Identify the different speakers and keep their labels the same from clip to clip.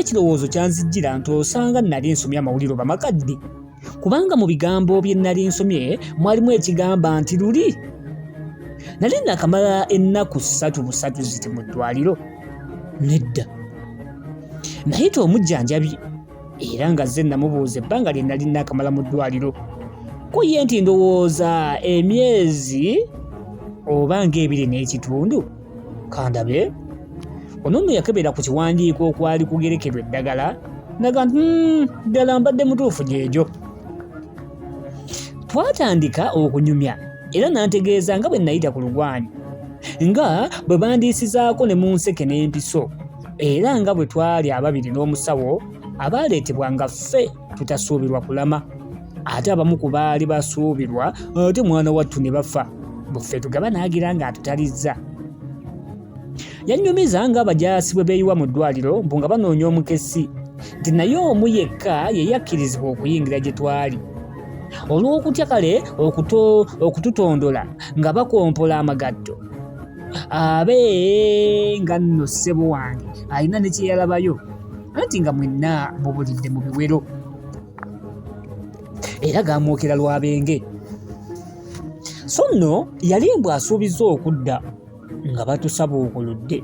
Speaker 1: ekirowoozo kyanzijjira nti osanga nnali nsomye amawulire oba makadde, kubanga mu bigambo bye nnali nsomye mwalimu ekigamba nti luli nali nakamala ennaku 3 busatu ziti mu ddwaliro. Nedda, nayita omujjanjabi era nga zze namubuuza ebbanga lye nali nakamala mu ddwaliro. Ko ye nti ndowooza emyezi oba ng'ebiri n'ekitundu. Kandabe. Ono nno yakebera ku kiwandiiko okwali kugerekerwa eddagala naga nti ddala mbadde mutuufu gyegyo. Twatandika okunyumya era n'antegeeza nga bwe nayita ku lugwanyu, nga bwe bandiisizaako ne mu nseke n'empiso, era nga bwe twali ababiri n'omusawo abaaleetebwa nga ffe tutasuubirwa kulama, ate abamu ku baali basuubirwa ate mwana wattu ne bafa. Buffe tugaba n'agira ng'atutalizza. Yannyumiza ng'abajaasi bwe beeyiwa mu ddwaliro mbu nga banoonya omukessi, nti naye omu yekka ye yakkirizibwa okuyingira gye twali olw'okutya kale okututondola nga bakompola amagatto, abe nga nno ssebo wange alina ne kye yalabayo, anti nga mwenna mubulidde mu biwero era gamwokera lwabenge. So nno yali mbw asuubizza okudda nga batusabuukuludde,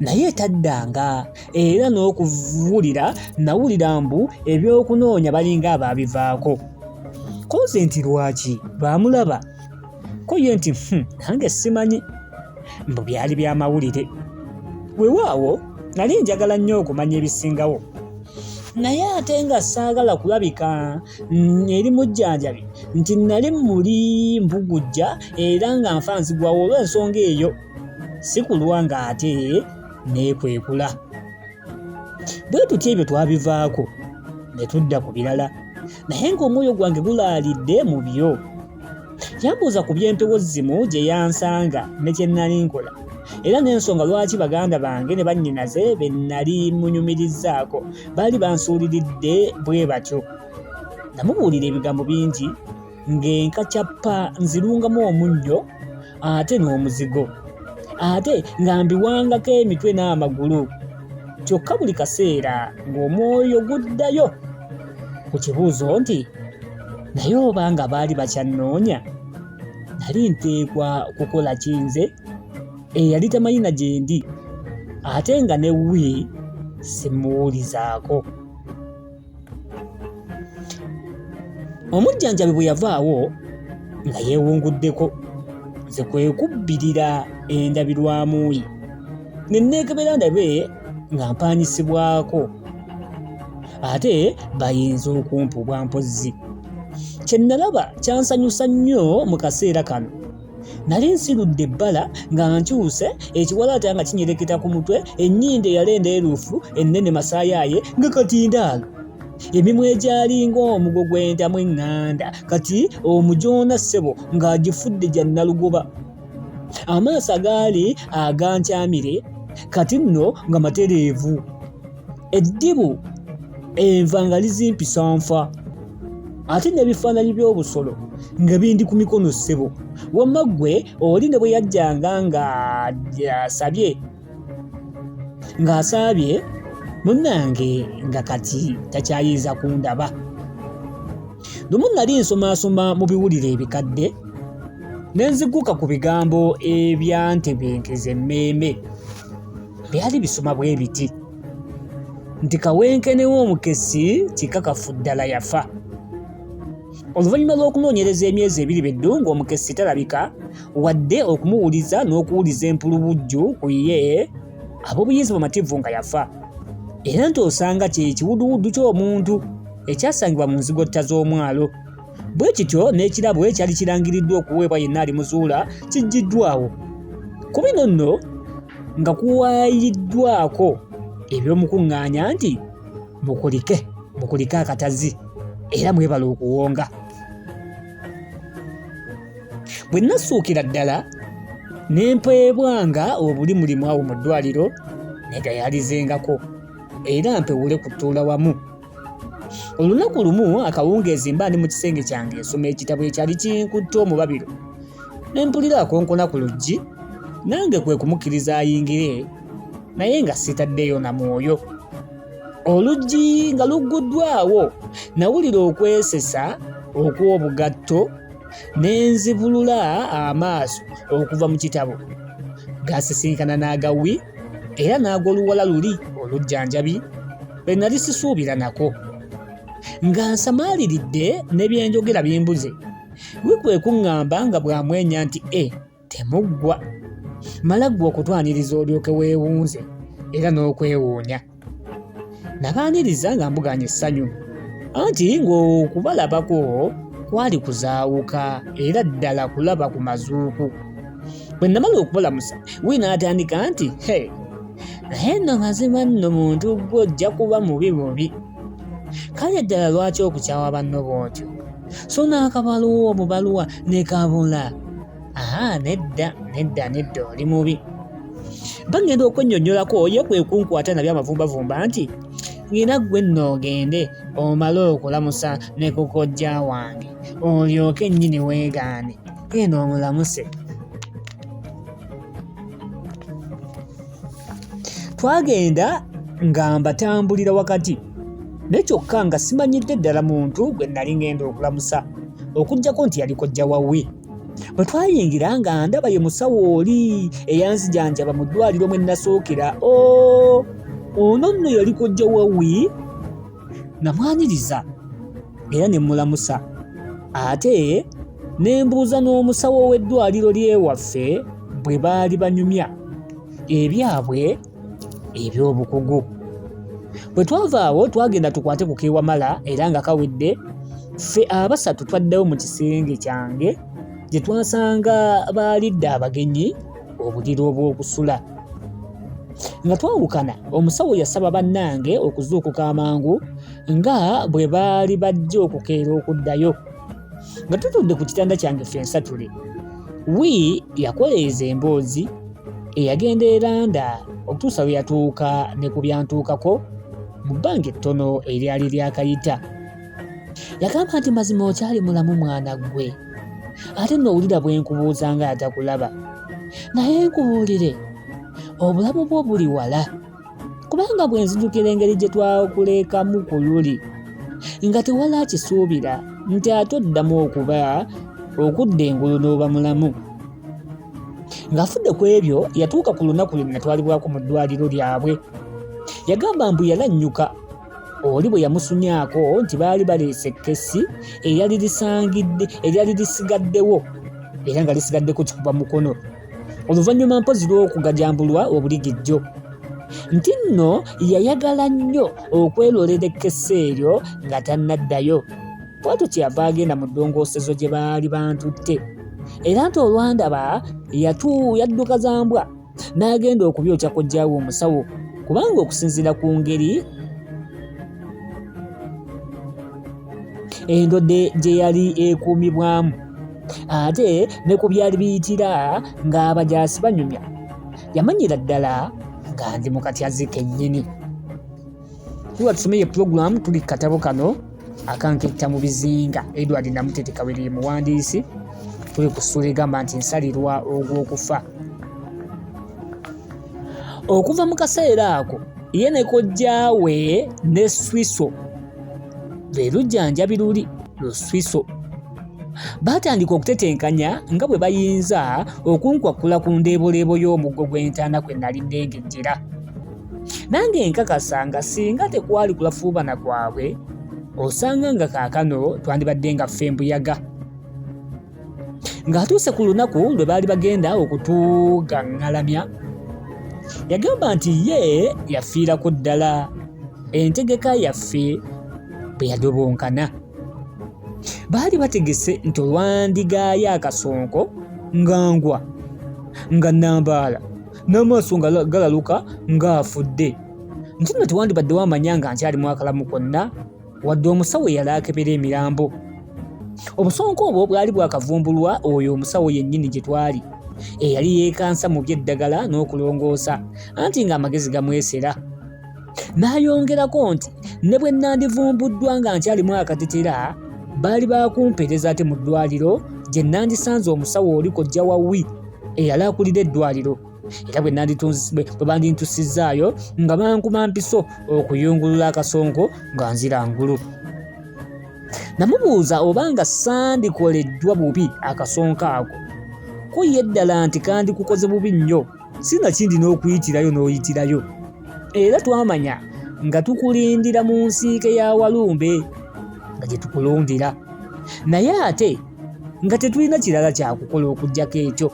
Speaker 1: naye taddanga, era n'okuwulira nawulira mbu ebyokunoonya balinga abaabivaako. Ko nze nti lwaki baamulaba? Ko ye nti nange simanyi, mbu byali bya mawulire. Weewaawo nali njagala nnyo okumanya ebisingawo, naye ate nga saagala kulabika eri mujjanjabi nti nali muli mbugujja era nga nfa nzigwawo olw'ensonga eyo, si kulwa ng'ate neekwekula. Bwe tutyo ebyo twabivaako ne tudda ku birala, naye ng'omwoyo gwange gulaalidde mu byo. Yambuuza ku by'empewo zimu gye yansanga ne kye nnali nkola, era n'ensonga lwaki baganda bange ne bannyinaze be nnali munyumirizzaako baali bansuuliridde bwe batyo. Namubuulira ebigambo bingi ng'enkakyappa nzirungamu omunnyo ate n'omuzigo, ate nga mbiwangako emitwe n'amagulu, kyokka buli kaseera ng'omwoyo guddayo ku kibuuzo nti naye oba nga baali bakyannoonya, nali nteekwa kukola ki nze eyali tamanyi na gye ndi, ate nga ne wi simuwulizaako. Omujjanjabi bwe yavaawo nga yeewunguddeko, nze kwe kubbirira endabirwamu ye ne neekebera ndabe nga mpaanyisibwako, ate bayinza okumpa obwampozzi. Kye nalaba kyansanyusa nnyo mu kaseera kano. Nali nsirudde ebbala nga nkyuse, ekiwalaata nga kinyereketa ku mutwe, ennyindo eyali endeeruufu ennene masaayaaye nga kati ndaalo, emimwa egyali ng'omugo gw'entamu eŋŋanda kati omujoona ssebo ng'agifudde gya nnalugoba, amaaso agaali agankyamire kati nno nga matereevu, eddibu enva nga lizimpisa nfa, ate n'ebifaananyi by'obusolo nga bindi ku mikono ssebo. Wamma ggwe oli ne bwe yajjanga ng'asabye ng'asaabye munnange nga kati takyayinza kundaba. Lumu nali nsomaasoma mu biwulire ebikadde ne nziguka ku bigambo ebyantebenkeza emmeeme. Byali bisoma bwe biti nti Kawenkene w'omukessi kikakafu ddala yafa. Oluvannyuma lw'okunoonyereza emyezi ebiri beddu ng'omukessi talabika wadde okumuwuliza n'okuwuliza empulubujju ku ye, ab'obuyinza bamativu nga yafa, era nti osanga kye kiwuduwudu ky'omuntu ekyasangibwa mu nzigotta z'omwalo. Bwe kityo n'ekirabo ekyali kirangiriddwa okuweebwa yenna alimuzuula kiggyiddwawo. Ku bino nno nga kuwaayiddwako eby'omukuŋŋaanya nti mukulike, mukulike akatazi era mwebale okuwonga. Bwe nassuukira ddala ne mpeebwanga obulimulimu awo mu ddwaliro negayalizengako era mpewule kutuula wamu. Olunaku lumu akawungeezi mba ndi mu kisenge kyange nsoma ekitabo ekyali kinkutte omubabiro, ne mpulira akonkona ku luggi, nange kwe kumukkiriza ayingire naye nga sitaddeeyo na mwoyo. Oluggi nga lugguddwawo, nawulira okwesesa okw'obugatto ne nzibulula amaaso okuva mu kitabo. Gaasisinkana n'agawi era n'ag'oluwala luli olujjanjabi lwe nali sisuubira nako. Nga nsamaaliridde ne bye njogera bimbuze, we kwe kuŋŋamba nga bw'amwenya nti e temuggwa. Mala ggwe okutwaniriza olyoke weewunze era n'okwewuunya. Nabaaniriza nga mbugaanye essanyu anti ng'okubalabako kwali kuzaawuka era ddala kulaba ku mazuuku. Bwe namala okubalamusa, Wii n'atandika nti, He, naye nno mazima nno muntu ggwe ojja kuba mubi bubi. Kale ddala lwaki okukyawa banno bw'otyo? So n'akabaluwa obubaluwa ne kabula. Aha, nedda, nedda, nedda, oli mubi. Bagenda okwennyonnyolako ye kwe kunkwata nabyo amavumbavumba nti, Ngina ggwe nno ogende omale okulamusa ne ku kojja wange olyoke nnyini weegaane. Genda omulamuse. Twagenda nga mbatambulira wakati naye kyokka nga simanyidde ddala muntu gwe nnali ngenda okulamusa okuggyako nti yali kojja wawe. Bwe twayingira nga ndaba ye musawo oli eyanzijanjaba mu ddwaliro mwe nnasookera. O, ono nno yali kojja wawe. Namwaniriza era ne mmulamusa ate ne mbuuza n'omusawo w'eddwaliro ly'ewaffe bwe baali banyumya ebyabwe eby'obukugu. Bwe twava awo twagenda tukwate ku k'ewamala era nga kawedde ffe abasatu twaddayo mu kisenge kyange gye twasanga baalidde abagenyi obuliri obw'okusula. Nga twawukana omusawo yasaba bannange okuzuukuka amangu nga bwe baali bajja okukeera okuddayo. Nga tutudde ku kitanda kyange ffe ensatule, Wii yakoleeza emboozi eyagenda eranda okutuusa lwe yatuuka ne ku byantuukako mu bbanga ettono eryali lyakayita. Yagamba nti mazima okyali mulamu mwana ggwe, ate nno owulira bwe nkubuuza nga atakulaba. Naye nkubuulire, obulamu bwo buli wala. Kubanga bwe nzijukira engeri gye twakulekamu ku luli nga tewali akisuubira nti ate oddamu okuba okudda engulu n'oba mulamu. Ng'afudde ku ebyo yatuuka ku lunaku lwe natwalibwako mu ddwaliro lyabwe. Yagamba mbu yalannyuka oli bwe yamusunyaako nti baali baleese ekkesi eryali lisangidde eryali lisigaddewo era nga lisigaddeko kikuba mukono. Oluvannyuma mpozzi lw'okugajambulwa obuligijjo nti nno yayagala nnyo okwerolera ekkesi eryo nga tannaddayo. Bw'atyo kyeyava agenda mu ddongoosezo gye baali bantutte era nti olwandaba yadduka za mbwa n'agenda okubyokya kojjaawe omusawo kubanga okusinziira ku ngeri endodde gye yali ekuumibwamu ate ne ku byali biyitira ng'abajaasi banyumya yamanyira ddala nga ndi mu katyazi kennyini. Tuba tusomeye pulogulaamu tuli ku katabo kano akanketta mu bizinga Edward Namutete Kawere ye muwandiisi tuli ku ssuula egamba nti nsalirwa ogw'okufa. Okuva mu kaseera ako ye ne kojjaawe ne Swiso lwe lujjanjabi luli Luswiso baatandika okutetenkanya nga bwe bayinza okunkwakkula ku ndeeboleebo y'omuggo gw'entaana kwe nali nnengejjera. Nange nkakasa nga singa tekwali kulafuubana kwabwe, osanga nga kaakano twandibadde nga ffe embuyaga. Ng'atuuse ku lunaku lwe baali bagenda okutugaŋŋalamya, yagamba nti ye yafiirako ddala entegeka yaffe bwe yadobonkana. Baali bategese nti olwandigaayo akasonko nga ngwa nga nnambaala n'amaaso nga galaluka ng'afudde nti nno tewandibaddewo amanya nga nkyalimu akalamu konna wadde omusawo eyali akebera emirambo. Obusonko obwo bwali bwakavumbulwa oyo omusawo yennyini gye twali eyali yeekansa mu by'eddagala n'okulongoosa anti ng'amagezi gamwesera. N'ayongerako nti ne bwe nandivumbuddwa nga nkyalimu akatetera baali baakumpeereza ate mu ddwaliro gye nandisanze omusawo oli kojja wa Wi eyali akulira eddwaliro. Era bwe bandintusizzaayo nga bankuba mpiso okuyungulula akasonko nga nzira ngulu. Namubuuza oba nga sandikoleddwa bubi akasonko ako. Ko ye ddala nti kandikukoze bubi nnyo sinakindi n'okuyitirayo n'oyitirayo. Era twamanya nga tukulindira mu nsiike ya Walumbe nga gye tukulundira. Naye ate nga tetulina kirala kyakukola okuggyako ekyo.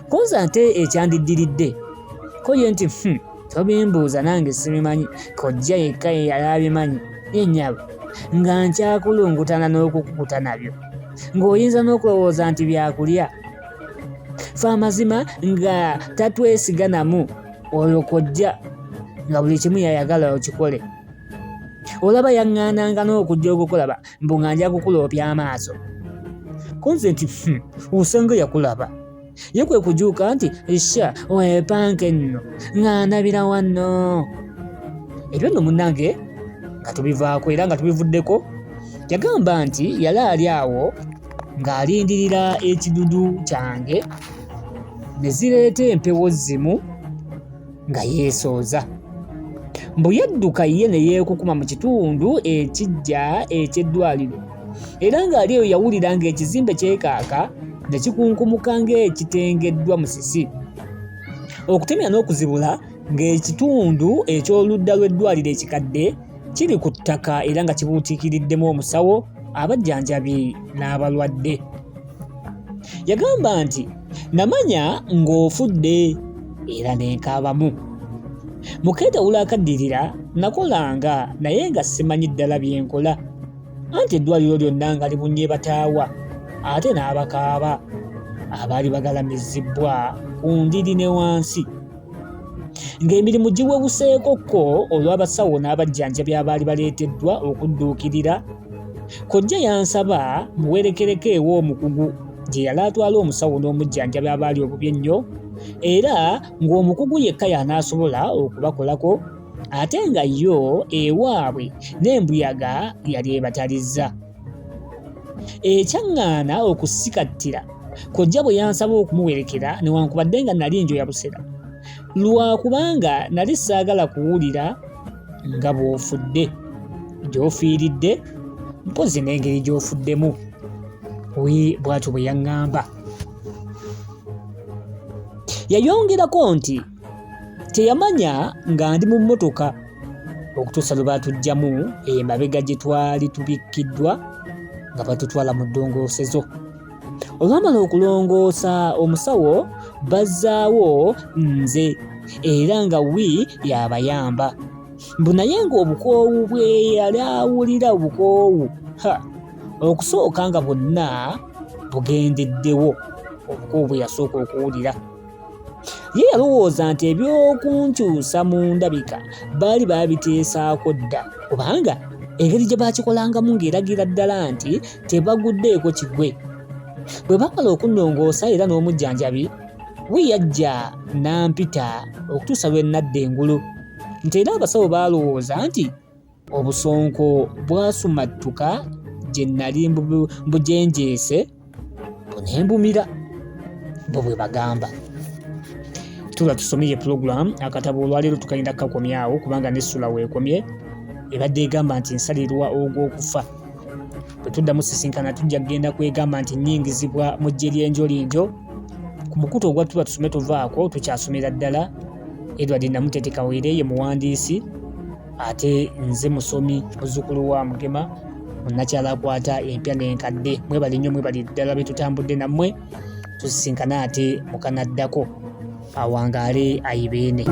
Speaker 1: Konza ate ekyandiddiridde. Ko ye nti tobimbuuza nange sibimanyi, kojja yekka ye yali abimanyi. Ye nnyabo nga nkyakulungutana n'okukukuta nabyo, ng'oyinza n'okulowooza nti byakulya. Fe amazima nga tatwesiga namu oyo kojja nga buli kimu yayagala okikole. Olaba yaŋŋaananga n'okujja okukulaba mbu nga nja kukuloopya amaaso. Konze nti osanga yakulaba. Ye kwe kujuuka nti sha weepanke nno nga ndabira wanno. Ebyo nno munnange nga tubivaako era nga tubivuddeko. Yagamba nti yali ali awo ng'alindirira ekidudu kyange ne zireeta empewo zimu nga yeesooza. Mbu yadduka ye ne yeekukuma mu kitundu ekiggya eky'eddwaliro era ng'ali eyo yawulira ng'ekizimbe kyekaaka ne kikunkumuka ng'ekitengeddwa musisi. Okutemya n'okuzibula ng'ekitundu eky'oludda lw'eddwaliro ekikadde kiri ku ttaka era nga kibuutiikiriddemu omusawo, abajjanjabi n'abalwadde. Yagamba nti namanya ng'ofudde era ne nkaabamu. Mu keetawulo akaddirira nakolanga naye nga simanyi ddala bye nkola. Anti eddwaliro lyonna nga libunye bataawa ate n'abakaaba abaali bagalamizibbwa ku ndiri ne wansi. Ng'emirimu giwewuseeko ko olw'abasawo n'abajjanjabi abaali baleeteddwa okudduukirira, kojja yansaba muwerekereko ew'omukugu gye yali atwala omusawo n'omujjanjabi abaali obubi ennyo era ng'omukugu yekka y'anaasobola okubakolako ate nga yo ewaabwe n'embuyaga yali ebatalizza. Ekyaŋŋaana okusikattira kojja bwe yansaba okumuwerekera newankubadde nga nali njoya busera lwa kubanga nali saagala kuwulira nga bw'ofudde gy'ofiiridde mpozzi n'engeri gy'ofuddemu we bw'atyo bwe yaŋŋamba. Yayongerako nti teyamanya nga ndi mu mmotoka okutuusa lwe baatuggyamu emabega gye twali tubikkiddwa nga batutwala mu ddongoosezo. Olwamala okulongoosa omusawo bazzaawo nze era nga wi y'abayamba. Mbu naye ng'obukoowu bwe yali awulira obukoowu ha okusooka nga bwonna bugendeddewo obukoowu bwe yasooka okuwulira. Ye yalowooza nti eby'okunkyusa mu ndabika baali baabiteesaako dda kubanga engeri gye baakikolangamu ng'eragira ddala nti tebaguddeeko kigwe. Bwe baamala okunnongoosa era n'omujjanjabi we yajja n'ampita okutuusa lwe nnadda engulu nti era abasawo baalowooza nti Obusonko bwasumattuka gye nnali mbujenjeese ne mbumira, bo bwe bagamba. Tula tusome ye pulogulaamu akatabo olwaleero tukagenda kukakomyawo kubanga n'essula weekomye ebadde egamba nti nsalirwa ogw'okufa. Bwe tuddamu sisinkana tujja kugenda kwegamba nti nnyingizibwa mu ggye ly'enjolinjo ku mukutu ogwa Tula Tusome Tovaako tukyasomera ddala. Edward Namutete Kawere ye muwandiisi ate nze musomi muzzukulu wa Mugema munnakyalo akwata empya n'enkadde. Mwebale nnyo mwebale ddala be tutambudde nammwe, tusisinkane ate mu kanaddako. Awangaale ayi Beene.